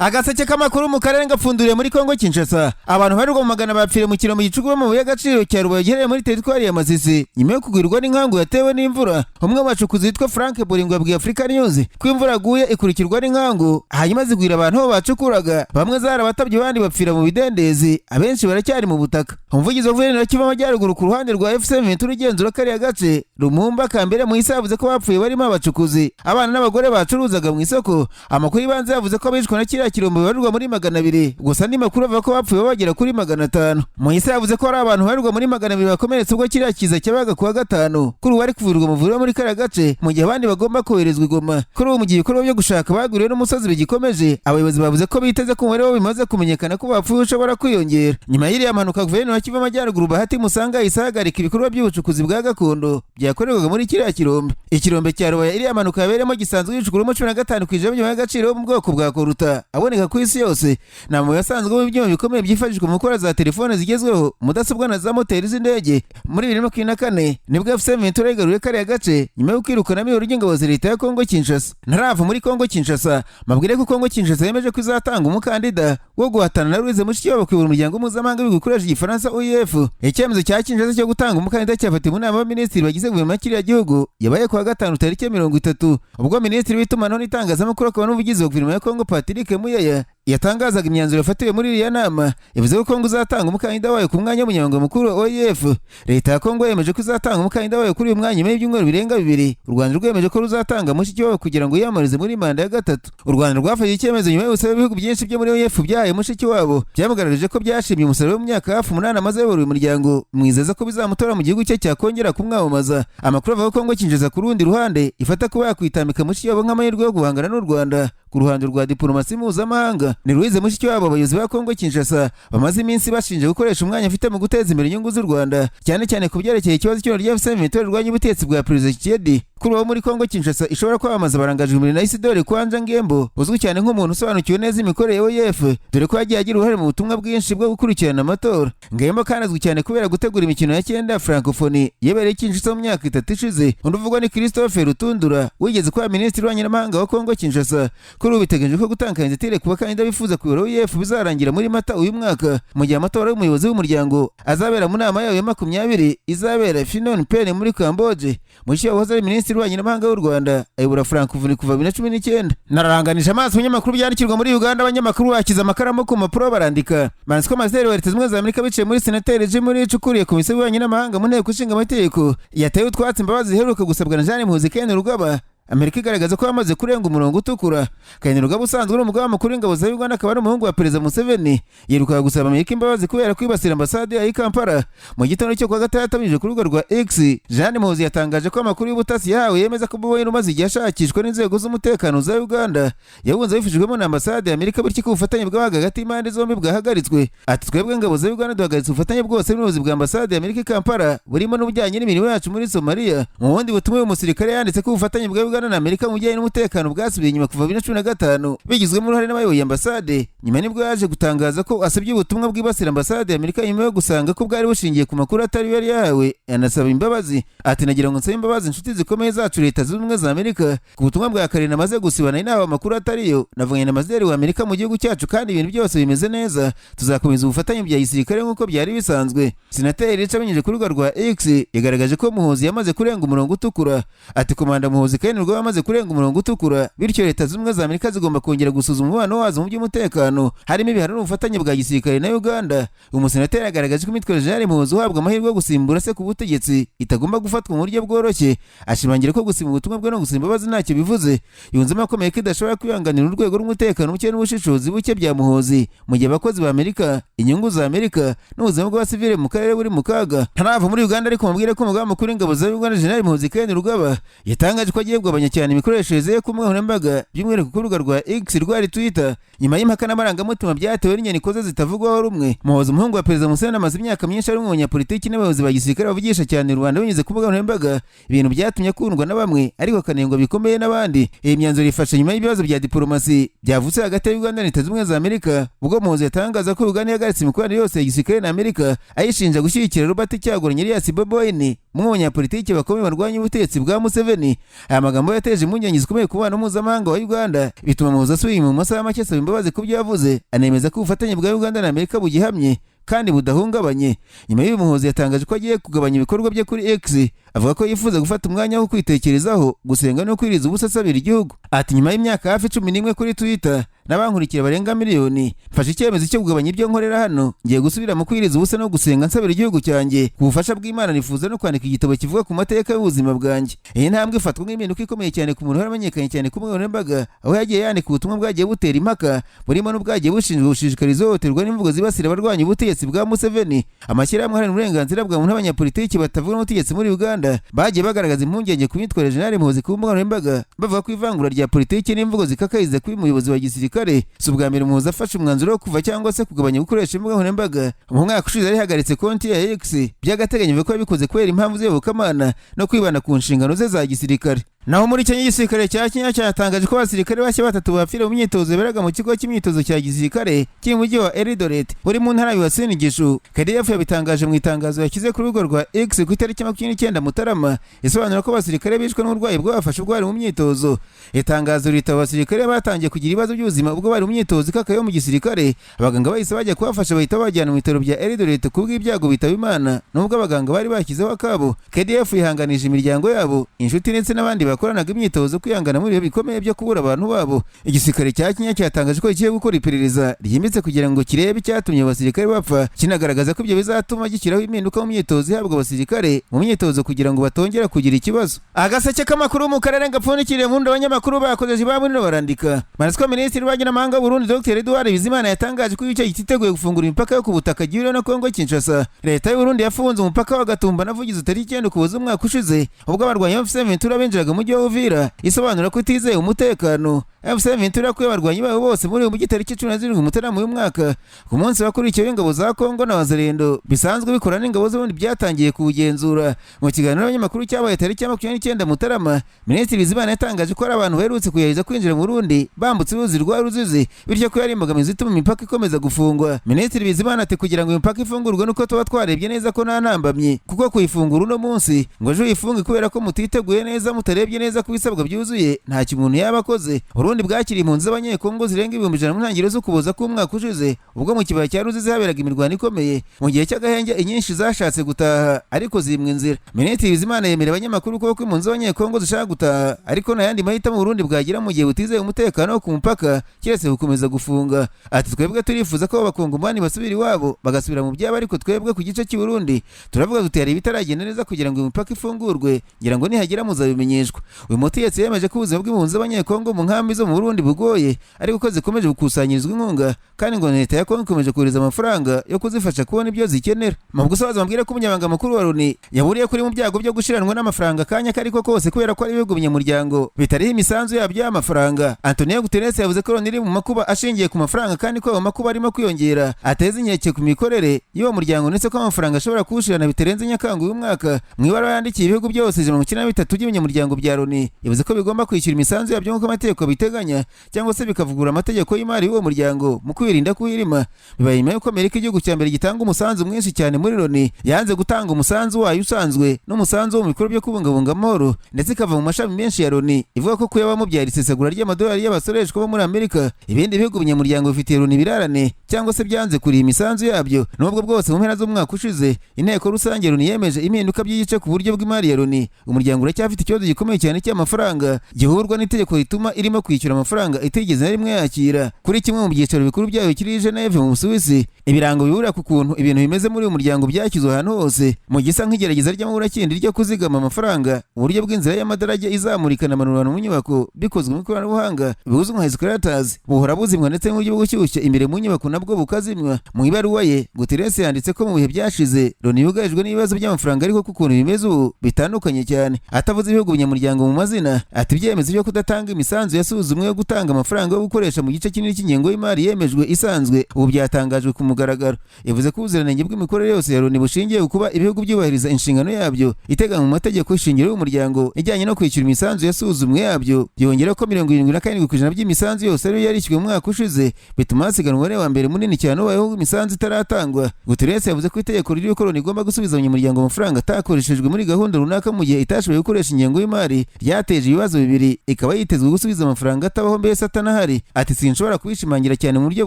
Agaseke k'amakuru mu karere gapfunduriye muri Kongo Kinshasa. Abantu barirwa mu magana bapfiriye mu kirombe gicukurwa amabuye y'agaciro cya Rubaye giherereye muri teritwari ya Masisi nyuma yo kugwirwa n'inkangu yatewe n'imvura. Umwe mu bacukuzi witwa Frank Boringo yabwiye Africa News ko imvura yaguye ikurikirwa n'inkangu, hanyuma zigwira abantu aho bacukuraga. Bamwe zarabatabye, abandi bapfira mu bidendezi, abenshi baracyari mu butaka. Umuvugizi wa guverineri wa Kivu Amajyaruguru ku ruhande rwa AFC M23 ugenzura kariya gace, Lumumba Kambere Muhisa, yavuze ko bapfuye barimo abacukuzi, abana n'abagore bacuruzaga mu isoko. Amakuru y'ibanze yavuze ko abishwe na kiriya kirombe babarirwa muri 200, gusa andi makuru avuga ko bapfuye bagera kuri 500. Muhisa yavuze ko hari abantu babarirwa muri 200 bakomeretse ubwo kiriya kiza cyabaga kuwa gatanu. Kuri ubu bari kuvurirwa mu vuriro muri kariya gace, mu gihe abandi bagomba koherezwa i Goma. Kuri ubu, mu gihe ibikorwa byo gushaka abagwiriwe n'umusozi bigikomeje, abayobozi bavuze ko biteze ko umubare wabo bimaze kumenyekana ko bapfuye ushobora kwiyongera. Nyuma y'iriya mpanuka, guverineri wa Kivu Amajyaruguru Bahati Musanga yahise ahagarika ibikorwa by'ubucukuzi bwa gakondo byakorerwaga muri kiriya kirombe. Ikirombe cya Rubaya iriya mpanuka yabereyemo gisanzwe gicukurwamo 15% by'amabuye y'agaciro yo mu bwoko bwa coltan aboneka ku isi yose. Ni amabuye asanzwemo ibyuma bikomeye byifashishwa mu gukora za telefone zigezweho, mudasobwa na za moteri z'indege. Muri 2024 nibwo AFC M23 yigaruriye kariya gace nyuma yo kwirukanamo ihuriro ry'ingabo za leta ya Kongo Kinshasa. Ntarava muri Kongo Kinshasa, mabwire ko Kongo Kinshasa yemeje ko izatanga umukandida wo guhatana na Louise Mushikiwabo kuyobora umuryango mpuzamahanga w'ibihugu bikoresha igifaransa, OIF. Icyemezo cya Kinshasa cyo gutanga umukandida cyafatiwe mu nama y'abaminisitiri bagize guverinoma ya kiriya gihugu yabaye kuwa gatanu tariki 30, ubwo minisitiri w'itumanaho n'itangazamakuru akaba n'umuvugizi wa guverinoma ya Kongo, Patrick Muyaya, yatangazaga imyanzuro yafatiwe muri iriya nama. Yavuze ko Kongo izatanga umukandida wayo ku mwanya w'umunyamabanga mukuru wa OIF. Leta ya Kongo yemeje ko izatanga umukandida wayo kuri uyu mwanya nyuma y'ibyumweru birenga 2 u Rwanda rwemeje ko ruzatanga Mushikiwabo kugira ngo yiyamamarize muri manda ya gatatu. U Rwanda rwafashe icyemezo nyuma y'ubusabe ibihugu byinshi byo muri OIF byahaye Mushikiwabo. Byamugaragaje ko byashimye umusaruro w'imyaka hafi 8 amaze ayobora uyu muryango, mwizeza ko bizamutora mu gihugu cye cyakongera kumwamamaza. Amakuru avuga ko Kongo Kinshasa ku rundi ruhande ifata kuba yakwitambika Mushikiwabo nk'amahirwe yo guhangana n'u Rwanda ku ruhando rwa diplomasi mpuzamahanga. Ni Louise Mushikiwabo abayobozi ba Kongo Kinshasa bamaze iminsi bashinja gukoresha umwanya afite mu guteza imbere inyungu z'u Rwanda, cyane cyane ku byerekeye ikibazo cy'ihuriro rya AFC M23 rirwanya ubutegetsi bwa Perezida Tshisekedi. Kuri ubu muri Kongo Kinshasa ishobora kwamamaza barangajwe imbere na Isidore Kwanja Ngembo, uzwi cyane nk'umuntu usobanukiwe neza imikorere ya OIF, dore ko yagiye agira uruhare mu butumwa bwinshi bwo gukurikirana amatora. Ngembo kandi azwi cyane kubera gutegura imikino ya cyenda ya Francophonie yabereye Kinshasa mu myaka 3 ishize. Undi uvugwa ni Christophe Rutundura, wigeze kuba minisitiri w'ububanyi n'amahanga wa Kongo Kinshasa. Kuri ubu biteganyijwe ko gutanga kandidatire ku bakandida bifuza kuyobora OIF bizarangira muri Mata uyu mwaka, mu gihe amatora y'umuyobozi w'umuryango azabera mu nama yayo ya 20 izabera Phnom Penh muri Cambodge. Mushikiwabo wahoze ari minisitiri w'ububanyi n'amahanga w'u Rwanda ayobora Francophonie kuva 2019. Nararanganije amaso ibinyamakuru byandikirwa muri Uganda. Abanyamakuru bakize amakaramu ku mpapuro barandika. Banditse ko ambasaderi wa Leta Zunze Ubumwe za Amerika biciye muri senateri Jim Risch ukuriye komisiyo y'ububanyi n'amahanga mu nteko ishinga amategeko yatewe utwatsi imbabazi ziheruka gusabwa na Jeanne Muhoozi Kainerugaba, Amerika igaragaza ko yamaze kurenga umurongo utukura. Kainerugaba usanzwe ari umugaba mukuru w'ingabo za Uganda akaba ari umuhungu wa Perezida Museveni, yirukaga gusaba Amerika imbabazi kubera kwibasira ambasade ya Kampala. Mu gitondo cyo kuwa gatandatu, abinyujije ku rubuga rwa X, Jeanne Muhoozi yatangaje ko amakuru y'ubutasi yahawe yemeza ko Bobi Wine umaze igihe ashakishwa n'inzego z'umutekano za Uganda yahunze abifashijwemo na ambasade ya Amerika, bityo ko ubufatanye bwabaga hagati y'impande zombi bwahagaritswe. Ati: "Twebwe ingabo za Uganda duhagaritse ubufatanye bwose n'ubuyobozi bwa ambasade ya Amerika i Kampala, burimo n'ubujyanye n'imirimo yacu muri Somalia." Mu bundi butumwa, uyu musirikare yanditse ko ubufatanye bwa Uganda na Amerika mu bijyanye n'umutekano bwasubiye inyuma kuva 2015, bigizwemo uruhare n'abayoboye ambasade. Nyuma nibwo yaje gutangaza ko asabye ubutumwa bwibasira ambasade ya Amerika nyuma yo gusanga ko bwari bushingiye ku makuru atari yari yahawe, anasaba imbabazi. Ati: "Nagira ngo nsabe imbabazi inshuti zikomeye zacu, Leta Zunze Ubumwe za Amerika, ku butumwa bwa kare namaze gusiba nari nahawe amakuru atariyo. Navuganye na ambasaderi wa Amerika mu gihugu cyacu kandi ibintu byose bimeze neza. Tuzakomeza ubufatanye bya gisirikare nk'uko byari bisanzwe." Senateri Risch abinyujije ku rubuga rwa X yagaragaje ko Muhoozi yamaze kurenga umurongo utukura. Ati: "Komanda Muhoozi Kainerugaba yamaze kurenga umurongo utukura, bityo Leta Zunze Ubumwe za Amerika zigomba kongera gusuzuma umubano wazo mu by'umutekano, harimo ibihano n'ubufatanye bwa gisirikare na Uganda." Umusenateri yagaragaje ko imitwe Jenerali Muhoozi uhabwa amahirwe yo gusimbura se ku butegetsi itagomba gufatwa mu buryo bworoshye, ashimangira ko gusiba ubutumwa bwe no gusaba imbabazi ntacyo bivuze. Yunzemo ko Amerika idashobora kwihanganira urwego rw'umutekano muke n'ubushishozi buke bya Muhoozi mu gihe abakozi ba Amerika, inyungu za Amerika n'ubuzima bw'abasivile mu karere buri mu kaga. Ntarava muri Uganda ariko mubwire ko umugaba mukuru w'ingabo za Uganda, Jenerali Muhoozi Kainerugaba, yatangaje ko agiye kugabanya cyane imikoreshereze ye ku mbuga nkoranyambaga, by'umwihariko ku rubuga rwa X rwari Twitter, nyuma y'impaka n'amarangamutima byatewe n'inyandiko ze zitavugwaho rumwe. Muhoozi, umuhungu wa Perezida Museveni, amaze imyaka myinshi ari umwe mu banyapolitiki n'abayobozi ba gisirikare bavugisha cyane rubanda binyuze ku mbuga nkoranyambaga, ibintu byatumye akundwa na bamwe ariko akanengwa bikomeye n'abandi. Iyi myanzuro ifashe nyuma y'ibibazo bya diplomasi byavutse hagati ya Uganda na Leta Zunze Ubumwe za Amerika, ubwo Muhoozi yatangaza ko Uganda yahagaritse imikoranire yose ya gisirikare na Amerika, ayishinja gushyigikira Robert Kyagulanyi alias Bobi Wine. umwe mu banyapolitiki bakomeye barwanya ubutegetsi bwa Museveni. Aya magambo yateje impungenge zikomeye ku mubano mpuzamahanga wa Uganda, bituma Muhoozi asubira inyuma mu masaha make asaba imbabazi ku byo yavuze, anemeza ko ubufatanye bwa Uganda na Amerika bugihamye kandi budahungabanye. Nyuma y'ibi, Muhoozi yatangaje ko agiye kugabanya ibikorwa bye kuri X, avuga ko yifuza gufata umwanya wo kwitekerezaho, gusenga no kwiriza ubusa asabira igihugu. Ati: "Nyuma y'imyaka hafi 11 kuri Twitter n'abankurikira barenga miliyoni, mfashe icyemezo cyo kugabanya ibyo nkorera hano. Ngiye gusubira mu kwiriza ubusa no gusenga nsabira igihugu cyanjye. Ku bufasha bw'Imana, nifuza no kwandika igitabo kivuga ku mateka y'ubuzima bwanjye." Iyi ntambwe ifatwa nk'impinduka ikomeye cyane ku muntu waramenyekanye cyane ku mbuga nkoranyambaga, aho yagiye yandika ubutumwa bwagiye butera impaka, burimo n'ubwagiye bushinjwa gushishikariza ihohoterwa n'imvugo zibasira abarwanya ubutegetsi bwa Museveni. Amashyirahamwe aharanira uburenganzira bwa muntu n'abanyapolitiki batavuga n'ubutegetsi muri Uganda bagiye bagaragaza impungenge ku myitwarire Jenerali Muhoozi ku mbuga nkoranyambaga, bavuga ko ivangura rya politiki n'imvugo zikakayiza kuba umuyobozi wa gisirikare. Si ubwa mbere Muhoozi afashe umwanzuro wo kuva cyangwa se kugabanya gukoresha imbuga nkoranyambaga. Mu mwaka ushize yarihagaritse konti ya X by'agateganyo, ko yabikoze kubera impamvu z'iyobokamana no kwibanda ku nshingano ze za gisirikare. Naho muri Kenya, igisirikare cya Kenya cyatangaje ko abasirikare bashya batatu bapfiriye mu myitozo yaberaga mu kigo cy'imyitozo cya gisirikare kiri mu mujyi wa Eldoret uri mu ntara ya Uasin Gishu. KDF yabitangaje mu itangazo yashyize ku rubuga rwa X ku itariki 29 Mutarama, isobanura ko abasirikare bishwe n'uburwayi bwabafashe ubwo bari mu myitozo. Itangazo rita abasirikare batangiye kugira ibibazo by'ubuzima ubwo bari mu myitozo ikakaye yo mu gisirikare. Abaganga bahise bajya kubafasha, bahita babajyana mu bitaro bya Eldoret, kubw'ibyago bitaba Imana nubwo abaganga bari bashyizeho akabo. KDF yihanganije imiryango yabo, inshuti ndetse n'abandi bakoranaga imyitozo kwihangana muri ibihe bikomeye byo kubura abantu babo. Igisirikare cya Kenya cyatangaje ko kigiye gukora iperereza ryimbitse kugira ngo kirebe icyatumye abasirikare bapfa, kinagaragaza ko ibyo bizatuma gishyiraho impinduka mu myitozo ihabwa abasirikare mu myitozo kugira ngo batongera kugira ikibazo. Agaseke k'amakuru mu karere gapfundikiriye mu abanyamakuru bakozeje ibabuniro barandika manasiko. Minisitiri w'ububanyi n'amahanga w'u Burundi, Dr Edouard Bizimana, yatangaje ko igice kititeguye gufungura imipaka yo ku butaka gihuriweho na Kongo Kinshasa. Leta y'u Burundi yafunze umupaka wa Gatumba na Vugizo tariki 9 Ukuboza umwaka ushize, ubwo abarwanyi ba AFC M23 binjiraga mu mujyi wa Uvira, isobanura ko itizeye umutekano. AFC M23 yakuye abarwanyi bayo bose muri uyu mujyi tariki 17 Mutarama uyu mwaka. Ku munsi wakurikiyeho, ingabo za Kongo na Wazalendo bisanzwe bikora n'ingabo z'Uburundi byatangiye kuwugenzura. Mu kiganiro n'abanyamakuru cyabaye tariki ya 29 Mutarama, Minisitiri Bizimana yatangaje ko hari abantu baherutse kugerageza kwinjira mu Burundi bambutse uruzi rwa Ruzizi, bityo ko yari imbogamizi ituma imipaka ikomeza gufungwa. Minisitiri Bizimana ati: "Kugira ngo imipaka ifungurwe nuko tuba twarebye neza ko nta ntambamyi, kuko kuyifungura uno munsi ngo ejo uyifunge kubera ko mutiteguye neza, mutarebye neza ko ibisabwa byuzuye, ntacyo umuntu yaba akoze." Burundi bwakiriye impunzi z'Abanyekongo zirenga 100,000 mu ntangiriro z'Ukuboza k'umwaka ushize, ubwo mu kibaya cya Ruzizi haberaga imirwano ikomeye. Mu gihe cy'agahenge, inyinshi zashatse gutaha ariko zimwa inzira. Minisitiri Bizimana yemerera abanyamakuru ko impunzi z'Abanyekongo zishaka gutaha, ariko nta yandi mahitamo Burundi bwagira mu gihe butizeye umutekano wo ku mupaka keretse gukomeza gufunga. Ati: "Twebwe turifuza ko Abakongomani basubira iwabo, bagasubira mu byabo, ariko twebwe ku gice cy'i Burundi turavuga tuti hari ibitaragenda neza kugira ngo imipaka ifungurwe. Ngira ngo nihagera muzabimenyeshwa." Uyu mutegetsi yemeje ko ubuzima bw'impunzi z'Abanyekongo mu nkambi zo mu Burundi bugoye, ariko ko zikomeje gukusanyirizwa inkunga, kandi ngo leta ya Kongo ikomeje kohereza amafaranga yo kuzifasha kubona ibyo zikenera. Mu gusoza, mbwira ko umunyamabanga mukuru wa Loni yaburiye kuri mu byago byo gushiranwa n'amafaranga akanya kariko kose, kubera ko ari ibihugu binyamuryango bitariho imisanzu yabyo y'amafaranga. Antonio Guterres yavuze ko Loni iri mu makuba ashingiye ku mafaranga, kandi ko ayo makuba arimo kwiyongera ateza inkeke ku mikorere y'uwo muryango, ndetse ko amafaranga ashobora kuwushirana bitarenze Nyakanga uyu mwaka. Mu ibaruwa yandikiye ibihugu byose 193 by'ibinyamuryango bya Loni, yavuze ko bigomba kwishyura imisanzu yabyo nk'uko amategeko biteganya, cyangwa se bikavugurura amategeko y'imari y'uwo muryango mu kwirinda kuwirima. Bibaye nyuma y'uko Amerika, igihugu cya mbere gitanga umusanzu mwinshi cyane muri Loni, yanze gutanga umusanzu wayo usanzwe n'umusanzu wo mu bikorwa byo kubungabunga amahoro, ndetse ikava mu mashami menshi ya Loni, ivuga ko kuyabamo byari isesagura ry'amadolari y'abasoreshwa bo muri Amerika. Ibindi bihugu binyamuryango bifitiye Loni ibirarane cyangwa se byanze kuriha imisanzu yabyo. Nubwo bwose mu mpera z'umwaka ushize inteko rusange Loni yemeje impinduka by'igice ku buryo bw'imari ya Loni, umuryango uracyafite ikibazo gikomeye cyane cy'amafaranga, gihurwa n'itegeko rituma irimo kwishyura amafaranga itigeze na rimwe yakira. Kuri kimwe mu byicaro bikuru byayo kiri i Geneve mu Busuwisi, ibirango bibura ku kuntu ibintu bimeze muri uyu muryango byashyizwe ahantu hose mu gisa nk'igerageza ry'amaburakindi ryo kuzigama amafaranga. Uburyo bw'inzira y'amadarajya izamurika anamanurana mu nyubako bikozwe mu ikoranabuhanga buzwi nka escalators buhora buzimwa, ndetse n'uburyo bwo gushyushya imbere mu nyubako nabwo bukazimwa. Mu ibaruwa ye, Guterres yanditse ko mu bihe byashize Loni yugarijwe n'ibibazo by'amafaranga, ariko ko ukuntu bimeze ubu bitandukanye cyane, atavuze ibihugu binyamuryango. abanyamuryango mu mazina. Ati ibyemezo byo kudatanga imisanzu yasuzumwe yo gutanga amafaranga yo gukoresha mu gice kinini cy'ingengo y'imari yemejwe isanzwe ubu byatangajwe ku mugaragaro. Yavuze ko ubuziranenge bw'imikorere yose ya Loni bushingiye ku kuba ibihugu byubahiriza inshingano yabyo iteganywa mu mategeko shingiro y'umuryango ijyanye no kwishyura imisanzu yasuzumwe yabyo. Yongeraho ko 77% by'imisanzu yose ariyo yarishyuwe mu mwaka ushize, bituma hasigara umubare wa mbere munini cyane ubayeho w'imisanzu itaratangwa. Guterres yavuze ko itegeko riri ko Loni igomba gusubiza abanyamuryango amafaranga atakoreshejwe muri gahunda runaka mu gihe itashoboye gukoresha ingengo y'imari ryateje ibibazo bibiri, ikaba yitezwe gusubiza amafaranga atabaho, mbese atanahari. Ati sinshobora kubishimangira cyane mu buryo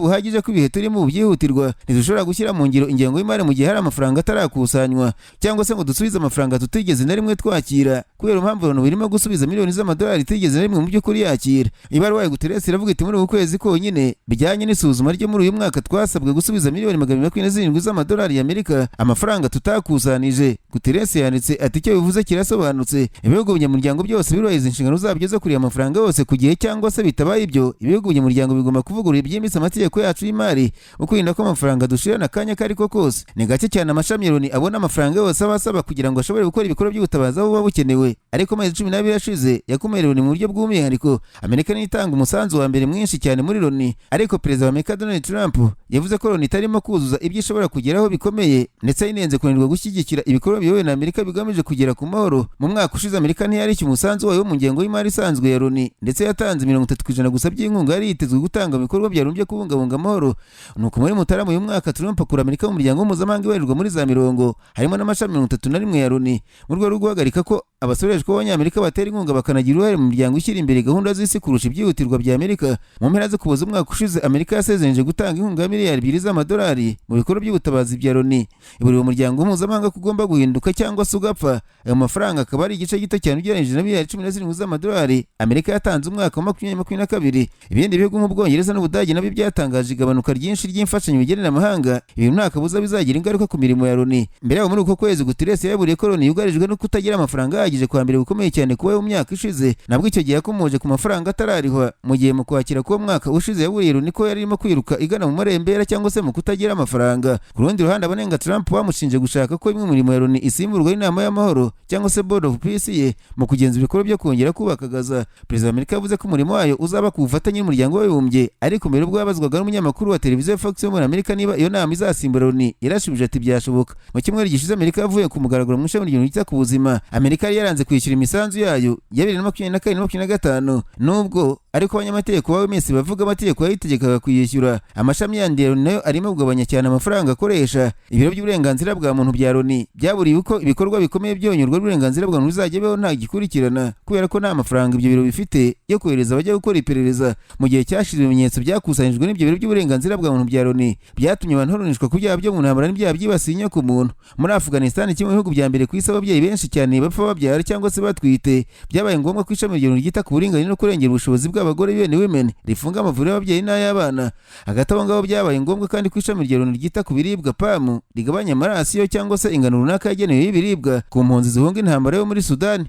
buhagije ko ibihe turimo byihutirwa. Ntidushobora gushyira mu ngiro ingengo y'imari mu gihe hari amafaranga atarakusanywa, cyangwa se ngo dusubize amafaranga tutigeze na rimwe twakira. Kubera impamvu Loni birimo gusubiza miliyoni z'amadolari itigeze na rimwe mu by'ukuri yakira. Ibaruwa ya Guterres iravuga iti muri uku kwezi konyine bijyanye n'isuzuma ryo muri uyu mwaka twasabwe gusubiza miliyoni 227 z'amadolari y'Amerika, amafaranga tutakusanije. Guterres yanditse ati icyo bivuze kirasobanutse: ibihugu binyamuryango byose birubahiriza inshingano zabyo zo kuriha amafaranga yose ku gihe, cyangwa se bitabaye ibyo ibihugu binyamuryango bigomba kuvugurura byimbitse amategeko yacu y'imari mu kwirinda ko amafaranga dushirana akanya ako ari ko kose. Ni gake cyane amashami ya Loni abona amafaranga yose aba asaba kugira ngo ashobore gukora ibikorwa by'ubutabazi aho buba bukenewe, ariko amezi 12 ashize yakumiriwe Loni mu buryo bw'umwihariko. Amerika niyo itanga umusanzu wa mbere mwinshi cyane muri Loni, ariko perezida wa Amerika Donald Trump yavuze ko Loni itarimo kuzuza ibyo ishobora kugeraho bikomeye, ndetse yinenze kunanirwa gushyigikira ibikorwa biyobowe na Amerika bigamije kugera ku mahoro. Mu mwaka ushize Amerika ntiyarishyuye umusanzu wayo mu ngengo y'imari isanzwe ya Loni, ndetse yatanze 30% gusa by'inkunga yari yitezwe gutanga mu bikorwa bya Loni byo kubungabunga amahoro. Nuko muri Mutarama uyu mwaka Trump akura Amerika mu muryango mpuzamahanga ibarirwa muri za mirongo, harimo n'amashami 31 ya Loni, mu rwego rwo guhagarika ko abasoreshwa b'Abanyamerika batera inkunga bakanagira uruhare mu miryango ishyira imbere gahunda z'isi kurusha ibyihutirwa bya Amerika. Mu mpera z'Ukuboza umwaka ushize Amerika yasezeranyije gutanga inkunga ya miliyari 2 z'amadolari mu bikorwa by'ubutabazi bya Loni. Buri muryango mpuzamahanga ko ugomba guhinduka cyangwa se ugapfa. Ayo mafaranga akaba ari igice gito cyane ugereranyije na miliyari 17 z'amadolari Amerika yatanze umwaka wa 2022. Ibindi bihugu nk'Ubwongereza n'Ubudage nabyo byatangaje igabanuka ryinshi ry'imfashanyo bigenera amahanga. Ibintu nta kabuza bizagira ingaruka ku mirimo ya Loni. Mbere yaho muri uko kwezi Guterres yaburiye ko Loni yugarijwe no kutagira amafaranga ahagije kwa mbere gukomeye cyane kuba mu myaka ishize. Nabwo icyo gihe yakomoje ku mafaranga atararihwa, mu gihe mu kwakira k'uwo mwaka ushize yaburiye Loni ko yari irimo kwiruka igana mu marembera cyangwa se mu kutagira amafaranga. Ku rundi ruhande, abanenga Trump bamushinje gushaka ko imwe mu mirimo ya Loni isimburwa n'inama y'amahoro cyangwa se Board of Peace ye mu kugenzura ibikorwa byo kongera kubaka Gaza. Perezida wa Amerika yavuze ko umurimo wayo uzaba ku bufatanye n'umuryango w'Abibumbye, ariko mbere ubwo yabazwaga n'umunyamakuru wa televiziyo Fox yo muri Amerika niba iyo nama izasimbura Loni, yarashubije ati byashoboka. Mu cyumweru gishize Amerika yavuye ku mugaragaro mu ishami ryita ku buzima. Amerika yari yaranze kwishyura imisanzu yayo ya 2024 na 25, nubwo ariko abanyamategeko ba OMS bavuga amategeko yayitegekaga kuyishyura. Amashami yandi ya Loni nayo arimo kugabanya cyane amafaranga akoresha. Ibiro by'uburenganzira bwa muntu bya Loni byaburiwe ko ibikorwa bikomeye byonyorwa n'uburenganzira bwa muntu bizajya bibaho nta gikurikirana, kubera ko nta mafaranga ibyo biro bifite yo kohereza abajya gukora iperereza. Mu gihe cyashize ibimenyetso byakusanyijwe n'ibyo biro by'uburenganzira bwa muntu bya Loni byatumye abantu bahanishwa ku byaha byo mu ntambara n'ibyaha byibasiye inyoko muntu. Muri Afghanistan, kimwe mu bihugu bya mbere ku isi ababyeyi benshi cyane bapfa babyara cyangwa se batwite, byabaye ngombwa ko ishami rya Loni ryita ku buringanire no kurengera ubushobozi bw'abagore, UN Women, rifunga amavuriro y'ababyeyi n'ay'abana. Hagati aho ngaho byabaye ngombwa kandi ko ishami rya Loni ryita ku biribwa, PAM, rigabanya amarasiyo cyangwa se ingano runaka yagenewe y'ibiribwa ku mpunzi zihunga intambara yo muri Sudani.